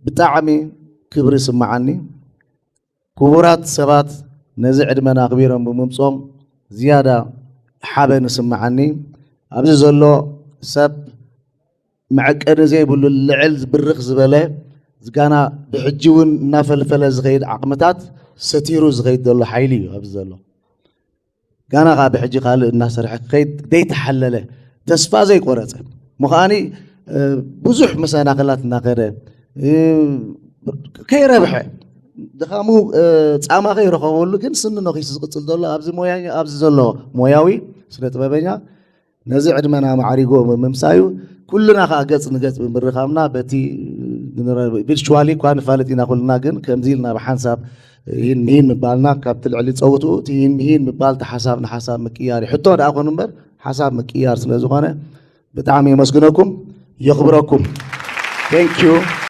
ብጣዕሚ ክብሪ ይስምዓኒ። ክቡራት ሰባት ነዚ ዕድመና ኣኽቢሮም ብምምጾም ዝያዳ ሓበን ይስምዓኒ። ኣብዚ ዘሎ ሰብ መዐቀኒ ዘይብሉ ልዕል ብርኽ ዝበለ፣ ጋና ብሕጂ እውን እናፈልፈለ ዝኸይድ ዓቕምታት ሰቲሩ ዝኸይድ ዘሎ ሓይሊ እዩ ኣብዚ ዘሎ። ጋና ከዓ ብሕጂ ካልእ እናሰርሐ ክኸይድ ዘይተሓለለ፣ ተስፋ ዘይቆረፀ ምዃኒ፣ ብዙሕ መሰናኽላት እናኸደ ከይረብሐ፣ ድኻሙ ፃማ ከይረኸበሉ ግን ስኒ ነኺሱ ዝቕፅል ዘሎ ኣብዚ ሞያ፣ ኣብዚ ዘሎ ሞያዊ ስነ ጥበበኛ ነዚ ዕድመና ማዕሪጎ ምምሳዩ፣ ኩልና ከዓ ገፅ ንገፅ ብምርኻብና በቲ ቪርቹዋሊ እኳ ንፋለጥ ኢና ኩልና፣ ግን ከምዚ ኢልና ብሓንሳብ ይህን ምሂን ምባልና ካብቲ ልዕሊ ፀውትኡ እቲ ይህን ምሂን ምባል እቲ ሓሳብ ንሓሳብ ምቅያር እዩ። ሕቶ ደኣ ኮኑ እምበር ሓሳብ ምቅያር ስለ ዝኾነ ብጣዕሚ የመስግነኩም፣ የኽብረኩም። Thank you።